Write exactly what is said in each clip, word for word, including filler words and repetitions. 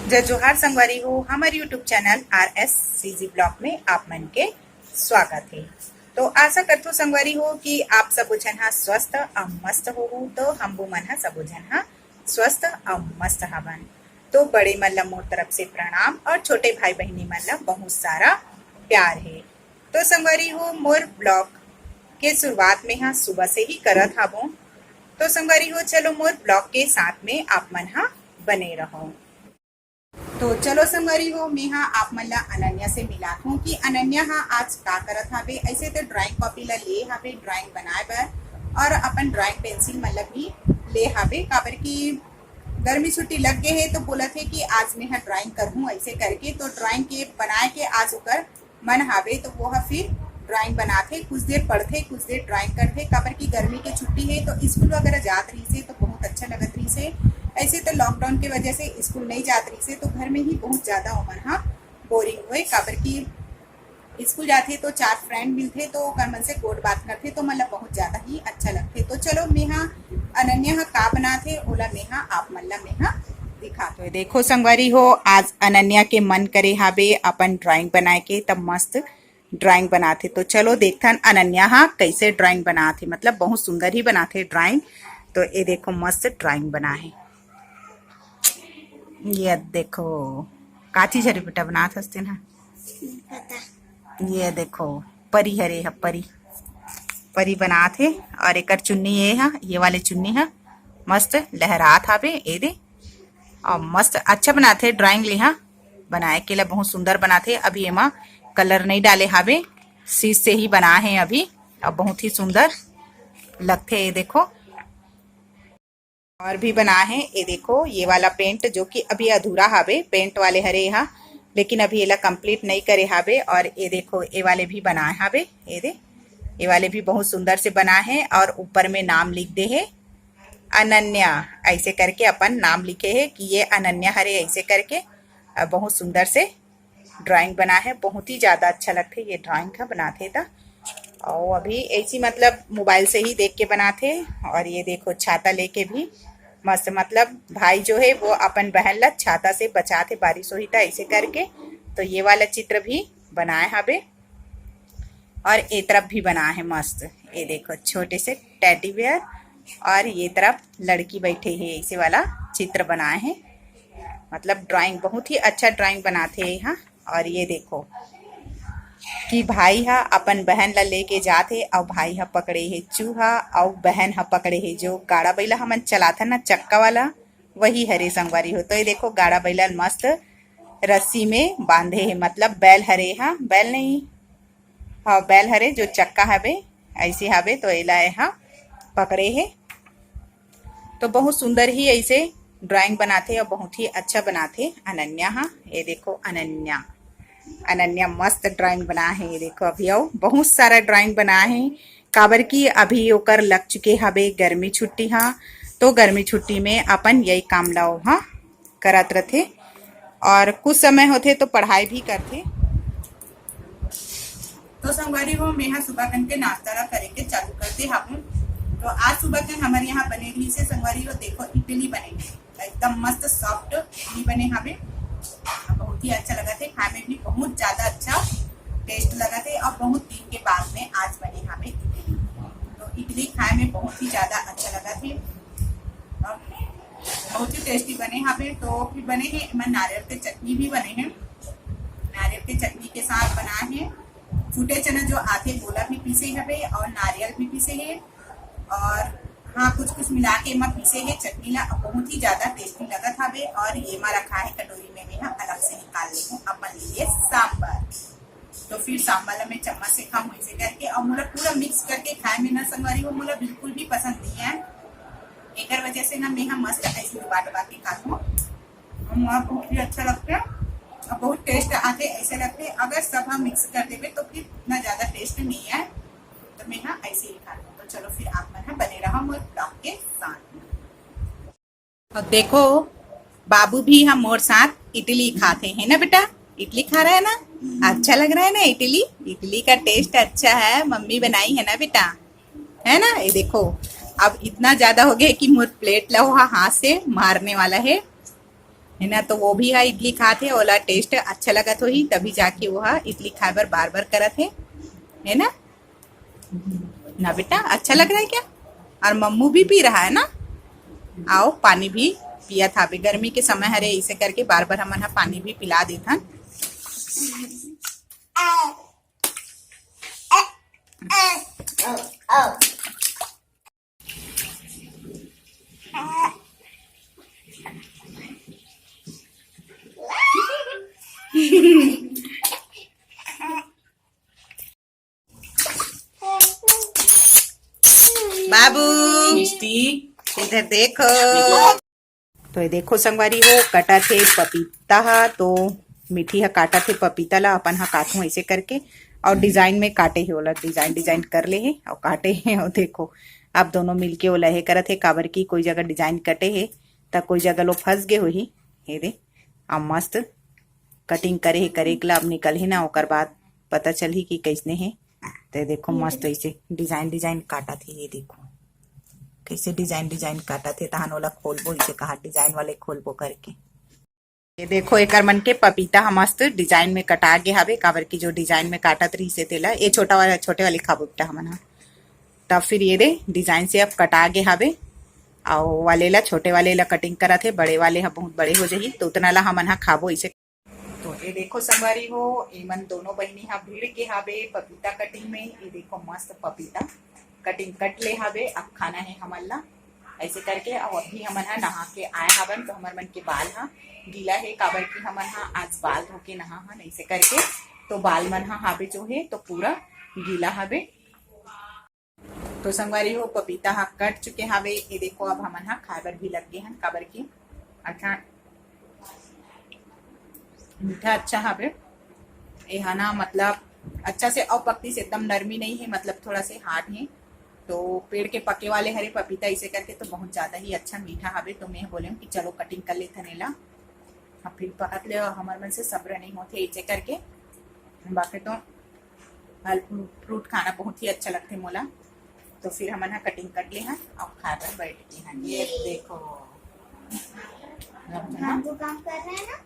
जय जोहार संगवारी हो, हमर YouTube channel R S C G blog में आप मन के स्वागत हे। तो आशा करथों संगवारी हो कि आप सबो झन हा स्वस्थ अउ मस्त होहू। तो हमू मन हा सबो झन हा स्वस्थ अउ मस्त हवन। तो बड़े मन ला मोर तरफ से प्रणाम अउ छोटे भाई बहिनी मन ला बहुत सारा प्यार हे। तो संगवारी हो, मोर ब्लॉग के शुरुआत में हा सुबह से ही करत हावों। तो संगवारी हो, चलो मोर ब्लॉग के साथ में आप मन हा बने रहो। तो चलो संगवारी हो, मैं हा आप मन ला अनन्या से मिलात हूँ कि अनन्या हा आज का करत हावे। ऐसे तो ड्राइंग कॉपी ला ले हावे ड्राइंग बनाए बर अउ अपन ड्राइंग पेंसिल मन ला भी ले हावे, काबर कि गर्मी छुट्टी लग गए हे तो बोलत हे कि आज मैं हा ड्राइंग करहूँ ऐसे करके। तो ड्राइंग के बनाए के आज ओकर मन हावे तो वो हा फिर ड्राइंग बनाथे, कुछ देर पढ़थे, कुछ देर ड्राइंग करथे, काबर कि गर्मी के छुट्टी हे तो स्कूल वगैरह जात रहिस हे तो बहुत अच्छा लगत रहिस हे। ऐसे तो लॉकडाउन के वजह से स्कूल नहीं जात रहिस हे तो घर में ही बहुत ज्यादा ओमन हा बोरिंग होए, काबर कि स्कूल जाथे तो चार फ्रेंड मिलथे तो ओकर मन से गोठ बात करथे तो मतलब बहुत ज्यादा ही अच्छा लगथे। तो चलो मैं हा अनन्या हा का बनाथे ओला मैं हा आप मन ला मैं हा दिखात हूँ। देखो संगवारी हो, आज अनन्या के मन करे हावे अपन ड्राइंग बनाए के, तब मस्त ड्राइंग बनाथे। तो चलो देखथन अनन्या हा कैसे ड्राइंग बनाथे, मतलब बहुत सुंदर ही बनाथे ड्राइंग। तो ये देखो मस्त ड्राइंग बना हे, ये देखो का चीज हरे बेटा बनात हस तेन हा? ये देखो परी हरे हा, परी, परी बनात हे। अउ एकर चुन्नी ये हा, ये वाले चुन्नी हा मस्त लहरात हावे, ये दे। अउ मस्त अच्छा बनाथे ड्राइंग ले हा, बनाए के ला बहुत सुंदर बनाथे। अभी एमा कलर नहीं डाले हावे, सीस से ही बना हे अभी, अउ बहुत ही सुंदर लगथे। ये देखो अउ भी बना हे, ये देखो ये वाला पेंट जो कि अभी अधूरा हावे, पेंट वाले हरे हा, लेकिन अभी एला कंप्लीट नहीं करे हावे। अउ ये देखो ये वाले भी बनाए हावे, ये दे, ये वाले भी बहुत सुंदर से बना हे अउ ऊपर में नाम लिख दे हे अनन्या, ऐसे करके अपन नाम लिखे हे कि ये अनन्या हरे ऐसे करके। अउ बहुत सुंदर से ड्राइंग बना हे, बहुत ही ज्यादा अच्छा लगथे ये ड्राइंग हा बनाथे त। अउ अभी ऐसी मतलब मोबाइल से ही देख के बनाथे। अउ ये देखो छाता लेके भी मस्त, मतलब भाई जो हे वो अपन बहन ला छाता से बचाथे, बारिश होही त ऐसे करके। तो ये वाला चित्र भी बनाए हावे। अउ ए तरफ भी बना हे मस्त, ये देखो छोटे से टेडी बेयर। अउ ये तरफ लड़की बैठे हे, ऐसे वाला चित्र बनाए हे। मतलब ड्राइंग बहुत ही अच्छा ड्राइंग बनाथे ये हा। अउ ये देखो कि भाई हा अपन बहन ला लेके जात हे अउ भाई हा पकड़े हे चूहा अउ बहन हा पकड़े हे जो गाड़ा बइला हमन चलाथन ना चक्का वाला, वही हरे संगवारी हो। तो ये देखो गाड़ा बइला ल मस्त रस्सी में बांधे हे, मतलब बैल हरे हा, बैल नहीं, हाँ बैल हरे जो चक्का हवे ऐसे हवे तो एला एहा पकड़े हे। तो बहुत सुंदर ही ऐसे ड्राइंग बनाथे अउ बहुत ही अच्छा बनाथे अनन्या हा। ये देखो अनन्या, अनन्या मस्त ड्राइंग बना हे। ये देखो अभी अउ बहुत सारा ड्राइंग बना हे, काबर कि अभी ओकर लग चुके हवे गर्मी छुट्टी हा। तो गर्मी छुट्टी में अपन यही काम ला ओहा करत रथे अउ कुछ समय होथे तो पढ़ाई भी करथे। तो संगवारी हो, मैं हा सुबह कन के नाश्ता ला करे के चालू करते हाबू। तो आज सुबह कन हमर यहाँ बने रही से संगवारी हो, देखो इडली बने हे, एकदम मस्त सॉफ्ट इडली बने हावे। बहुत ही अच्छा लगा थे खाए में भी, बहुत ज्यादा अच्छा टेस्ट लगा थे। और बहुत दिन के बाद में आज बने हावे इडली, तो इडली खाए में बहुत ही ज्यादा अच्छा लगा थे। बहुत ही टेस्टी बने हावे। तो फिर बने हे एमा नारियल के चटनी भी बने हे, नारियल के चटनी के साथ बना हे फूटे चना जो आथे गोला भी पीसे हवे और नारियल भी पीसे हे। और हाँ, कुछ कुछ मिला के एमा पीसे हे चटनी ला, बहुत ही ज्यादा टेस्टी लगत हवे। और ये मा रखा है कटोरी में, मैं हा अलग से निकाल ले हूँ अपन लिए सांबर। तो फिर सांबर ला मैं चम्मच से खाऊं ऐसे करके, और मोला पूरा मिक्स करके खाए में ना संगवारी हो, मोला बिल्कुल भी पसंद नहीं है। एकर वजह से ना मैं हा मस्त ऐसे दबा दबा के खात हूँ। मोला बहुत ही अच्छा लगता है और बहुत टेस्ट आते ऐसे लगते हैं। अगर सब हम मिक्स कर देवे तो फिर इतना ज्यादा टेस्ट नहीं है, तो मैं हा ऐसे ही खात हूँ। तो चलो फिर आप मन हा बने रहो मोर ब्लॉग के साथ में। और देखो, बाबू भी हम मोर साथ इडली खाते हैं ना बेटा, इडली खा रहा है ना, अच्छा लग रहा है ना इडली, इडली का टेस्ट अच्छा है, मम्मी बनाई है ना बेटा, है ना। ये देखो, अब इतना ज्यादा हो गया कि मोर प्लेट ला ओहा हाथ से मारने वाला है। है ना। तो वो भी हा इडली खात हे, ओला टेस्ट अच्छा लगत होही, तभी जाके वो हा इडली खाए बर बार बार करत हे, है ना। ना बेटा, अच्छा लग रहा है क्या? और मम्मू भी पी रहा है ना। आओ, पानी भी पिया था अभी, गर्मी के समय हरे, इसे करके बार बार हमन हा पानी भी पिला देथन। बाबू, मिष्टी, इधर देखो। तो ये देखो संगवारी हो, कटा थे पपीता हा, तो मीठी हा काटा थे पपीता ला, अपन हा काटूं ऐसे करके, और डिजाइन में काटे हे ओला, डिजाइन डिजाइन कर ले हे और काटे हे। और देखो, अब दोनों मिलके ओला हे करत हे, काबर की कोई जगह डिजाइन कटे हे, त कोई जगह लो फंस गए होही। ये दे, अब मस्त कटिंग करे हे, करे ला अब निकल ही ना, ओकर बाद पता चलही कि कैसने हे। तो ये देखो, मस्त ऐसे डिजाइन डिजाइन काटा थे। ये देखो, कैसे डिजाइन डिजाइन काटा थे। तहन ओला खोलबो, इसे कहा डिजाइन वाले खोलबो करके। ये देखो, एकर मन के पपीता ह मस्त डिजाइन में कटा गे हावे, काबर की जो डिजाइन में काटत रहिसे तेला, ये छोटा वाला, छोटे वाले खाबो बेटा हमन ह। तब फिर ये दे डिजाइन से अब कटा गे हावे, अउ वाले ला, छोटे वाले ला कटिंग करत हे, बड़े वाले ह बहुत बड़े हो जाही, तो उतना ला हमन ह खाबो इसे। तो ये देखो संगवारी हो, एमन दोनों बहिनी ह भिड़ के हावे पपीता कटिंग में। ये देखो मस्त पपीता कटिंग कट ले हावे, अब खाना है हमन ला ऐसे करके। अउ अभी हमन ह नहा के आए हावन, तो हमर मन के बाल ह गीला हे, काबर कि हमन ह आज बाल धो के नहा हन ऐसे करके। तो बाल मन ह हावे जो हे तो पूरा गीला हावे। तो संगवारी हो, पपीता ह कट चुके हावे। ये देखो, अब हमन ह खाए बर भी लग गे हन, काबर कि अच्छा मीठा अच्छा हावे। ये ह ना, मतलब अच्छा से अउ पकतीस, एकदम नरमी नहीं है, मतलब थोड़ा से हार्ड है। तो पेड़ के पके वाले हरे पपीता, इसे करके तो बहुत ज्यादा ही अच्छा मीठा हावे। तो मैं बोले हूँ कि चलो कटिंग कर लेथन एला, अब फिर पकत ले, हमर मन से सब्र नहीं होते इसे करके। बाकी तो फल फ्रूट खाना बहुत ही अच्छा लगथे मोला। तो फिर हमन ह कटिंग कर ले हन अउ खाए बर बैठ गे हन। ये देखो, हम तो काम कर रहे हैं ना।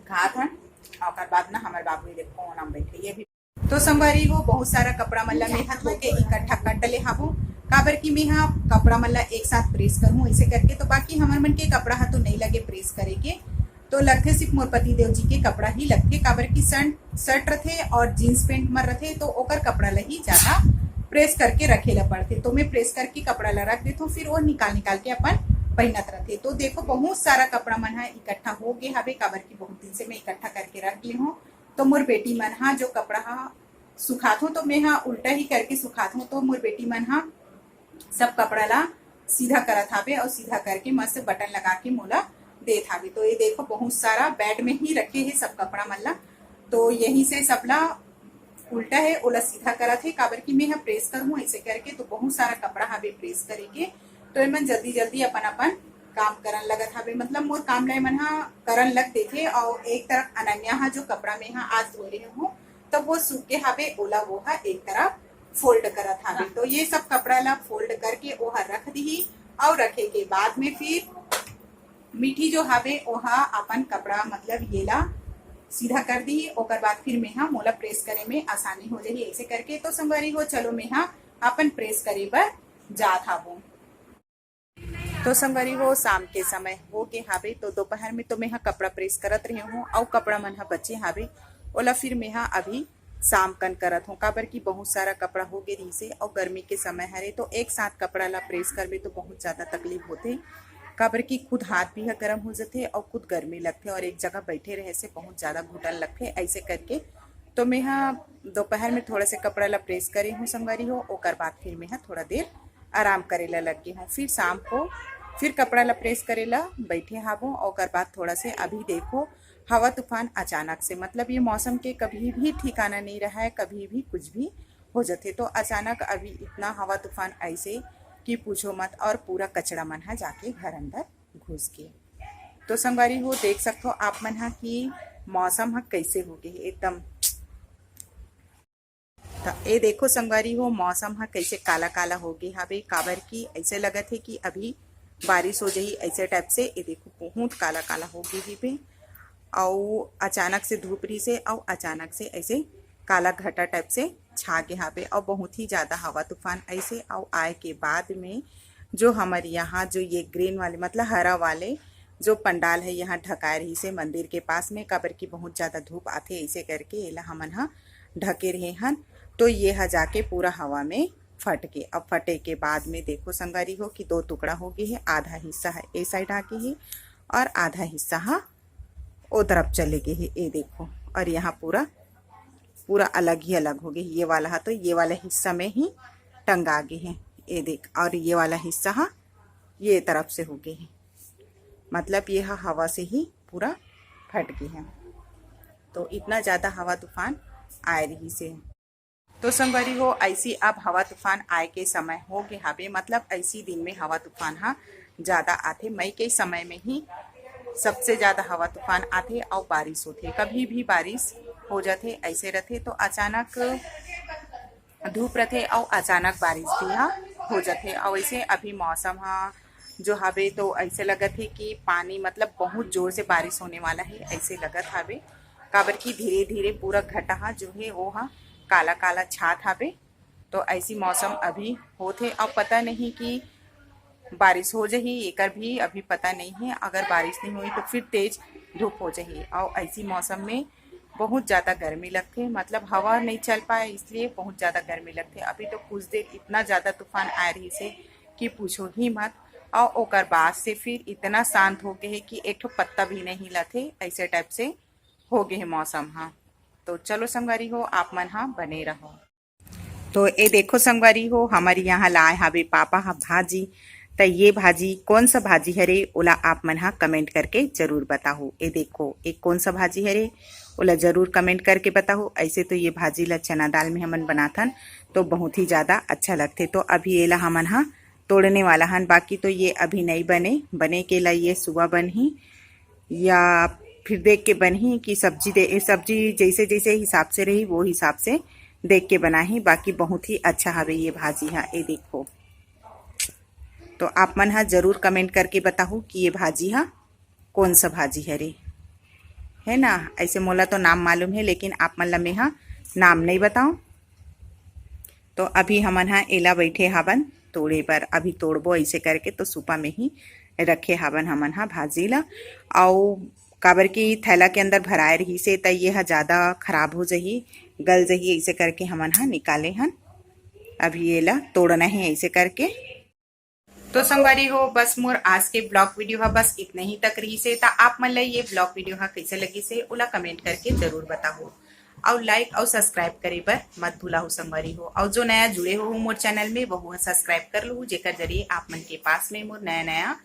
खात हन, अउ ओकर बाद ना हमर बाबू ये देखो ओना म बैठे, ये भी। तो संगवारी हो, बहुत सारा कपड़ा मन ला मेंहा धो के इकट्ठा कर डले हाबो, काबर कि मेंहा कपड़ा मन ला एक साथ प्रेस करूँ ऐसे करके। तो बाकी हमर मन के कपड़ा हा तो नहीं लगे प्रेस करे के, तो लगथे सिर्फ मोर पति देव जी के कपड़ा ही लगथे, काबर कि सन शर्ट रथे और जींस पैंट मन रथे, तो ओकर कपड़ा ला ही ज्यादा प्रेस करके रखे ला पड़थे। तो मैं प्रेस करके कपड़ा ला रख देथों, फिर वो निकाल निकाल के अपन पहनत रथे। तो देखो, बहुत सारा कपड़ा मन हा इकट्ठा हो गए हावे, काबर कि बहुत दिन से मैं इकट्ठा करके रख ली हूँ। तो मोर बेटी मन हा जो कपड़ा हा सुखाथों, तो मैं हा उल्टा ही करके सुखाथों। तो मोर बेटी मन हा सब कपड़ा ला सीधा करत हावे और सीधा करके मस्त बटन लगा के मोला देत हावे। तो ये देखो, बहुत सारा बेड में ही रखे हे सब कपड़ा मन ला। तो यही से सबला उल्टा है, ओला सीधा करत हे, काबर कि मैं हा प्रेस करूँ ऐसे करके। तो बहुत सारा कपड़ा हावे प्रेस करे के, तो एमन जल्दी जल्दी अपन अपन काम करन लगत हावे, मतलब मोर काम ला एमन हा करन लग देथे। और एक तरफ अनन्या हा जो कपड़ा में हा आज धोए हूँ, तब वो सूख के हावे, ओला वो हा एक तरफ फोल्ड करत हावे। तो ये सब कपड़ा ला फोल्ड करके ओहा रख दिही, और रखे के बाद में फिर मीठी जो हावे ओहा अपन कपड़ा, मतलब ये ला सीधा कर दिही। ओकर बाद फिर मेहा मोला प्रेस करे में आसानी हो जाही ऐसे करके। तो संगवारी हो, चलो मेहा अपन प्रेस करे बर जात हावों। तो संगवारी हो, शाम के समय हो गे हावे, तो दोपहर में तो मेहा कपड़ा प्रेस करत रहे हूँ, अउ कपड़ा मन हा बचे हावे, ओला फिर मेहा अभी शाम कन करत हूँ, काबर कि बहुत सारा कपड़ा हो गे रहिसे, अउ गर्मी के समय हरे, तो एक साथ कपड़ा ला प्रेस करबे तो बहुत ज्यादा तकलीफ होथे, काबर कि खुद हाथ भी हा गरम हो जथे, अउ खुद गर्मी लगथे, और एक जगह बैठे रहे से बहुत ज्यादा घुटन लगथे। ऐसे करके तो मेहा दोपहर में थोड़ा से कपड़ा ला प्रेस करे हूँ संगवारी हो, ओकर बाद फिर मेहा थोड़ा देर आराम करे ला लग गे हूँ। फिर शाम को फिर कपड़ा ला प्रेस करे ला बैठे हावों, ओकर बाद थोड़ा से अभी देखो हवा तूफान अचानक से, मतलब ये मौसम के कभी भी ठिकाना नहीं रहा है, कभी भी कुछ भी हो जाथे। तो अचानक अभी इतना हवा तूफान ऐसे कि पूछो मत, और पूरा कचरा मन हा जाके घर अंदर घुस गे। तो संगवारी हो, देख सकथो आप मन हा कि मौसम हा कैसे हो गे एकदम। त ए देखो संगवारी हो, मौसम ह कैसे काला काला हो गे हावे, काबर कि ऐसे लगत हे कि अभी बारिश हो जाही ऐसे टाइप से। ये देखो, बहुत काला काला हो गे हवे, अउ अचानक से धूप रहिसे, अउ अचानक से ऐसे काला घटा टाइप से छा गे हवे, अउ बहुत ही ज्यादा हवा तूफान ऐसे। अउ आए के बाद में जो हमर यहाँ जो ये ग्रीन वाले, मतलब हरा वाले जो पंडाल है यहाँ ढकाए रहिसे मंदिर के पास में, काबर कि बहुत ज्यादा धूप आथे, ऐसे करके एला हमन ह ढके रहे हन। तो ये ह जाके पूरा हवा में फट गे। अब फटे के बाद में देखो संगवारी हो कि दो टुकड़ा हो गे हे, आधा हिस्सा ह ए साइड आ गे हे और आधा हिस्सा ह ओ तरफ चले गे हे। ये देखो, और यहाँ पूरा, पूरा अलग ही अलग हो गे हे। ये वाला ह तो ये वाला हिस्सा में ही टंगा गे हे, ये देख, और ये वाला हिस्सा ह ये तरफ से हो गे हे, मतलब ये ह हवा से ही पूरा फट गे हे। तो इतना ज्यादा हवा तूफान आए रहिसे। तो संगवारी हो, ऐसी अब हवा तूफान आए के समय हो गे हवे, मतलब ऐसी दिन में हवा तूफान ह ज्यादा आथे। मई के समय में ही सबसे ज्यादा हवा तूफान आथे अउ बारिश होथे। कभी भी बारिश हो जाथे, ऐसे रथे, तो अचानक धूप रथे अउ अचानक बारिश भी ह हो जाथे। अउ ऐसे अभी मौसम ह जो हवे तो ऐसे लगत हे कि पानी, मतलब बहुत जोर से बारिश होने वाला है, ऐसे लगत हवे, काबर कि धीरे धीरे पूरा घटा ह जो है वो ह काला काला छात हवे। तो ऐसी मौसम अभी होथे, अब पता नहीं कि बारिश हो जाही, एकर भी अभी पता नहीं है। अगर बारिश नहीं होही तो फिर तेज धूप हो जाही। और ऐसी मौसम में बहुत ज्यादा गर्मी लगथे, मतलब हवा नहीं चल पाए, इसलिए बहुत ज्यादा गर्मी लगथे। अभी तो कुछ देर इतना ज्यादा तूफान आए रहिसे कि पूछो ही मत। और ओकर बाद से फिर इतना शांत हो गए है कि एक ठो पत्ता भी नहीं हिलत हे, ऐसे टाइप से हो गए है मौसम। हाँ, तो चलो संगवारी हो, आप मन हा बने रहो। तो ए देखो संगवारी हो, हमर यहाँ लाए हावे पापा हा भाजी। त ये भाजी कौन सा भाजी हरे, ओला आप मन हा कमेंट करके जरूर बताहू। ए देखो, ए कौन सा भाजी हरे, ओला जरूर कमेंट करके बताहू। ऐसे तो ये भाजी ला चना दाल में हमन बनाथन, तो बहुत ही ज्यादा अच्छा लगथे। तो अभी एला हमन हा तोड़ने वाला हन, बाकी तो ये अभी नहीं बने, बने के ला ये सुबह बनही या फिर देख के बनही कि सब्जी दे, सब्जी जैसे जैसे हिसाब से रही, वो हिसाब से देख के बनाही। बाकी बहुत ही अच्छा हवे ये भाजी हा। ए देखो, तो आप मन हा जरूर कमेंट करके बताहू कि ये भाजी हा कौन सा भाजी हरे, है ना। ऐसे मोला तो नाम मालूम है, लेकिन आप मन ला मैं हा नाम नहीं बताऊं। तो अभी हमन हा एला बैठे हावन तोड़े बर। अभी तोड़बो ऐसे करके, तो सुपा में ही रखे हावन हमन हा भाजी ला। अउ काबर कि थैला के अंदर भराए रहिसे, त ये हा ज्यादा खराब हो जही, गल जही, ऐसे करके हमन हा निकाले हन। अभी एला तोड़ना है ऐसे करके। तो संगवारी हो, बस मोर आज के ब्लॉग वीडियो हा बस इतना ही तक रहिसे। त आप मन ला ये ब्लॉग वीडियो हा कैसे लगिसे, ओला कमेंट करके जरूर बताहू। अउ लाइक अउ सब्सक्राइब करे बर मत भूलाहू संगवारी हो। अउ जो नया जुड़े हो मोर चैनल में, वहू हा सब्सक्राइब कर लूहू, जेकर जरिए आप मन के पास में मोर नया नया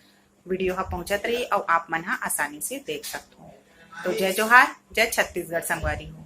वीडियो हा पहुंचत रही अउ आप मन हा आसानी से देख सकत हो। तो जय जोहार, जय छत्तीसगढ़ संगवारी हो।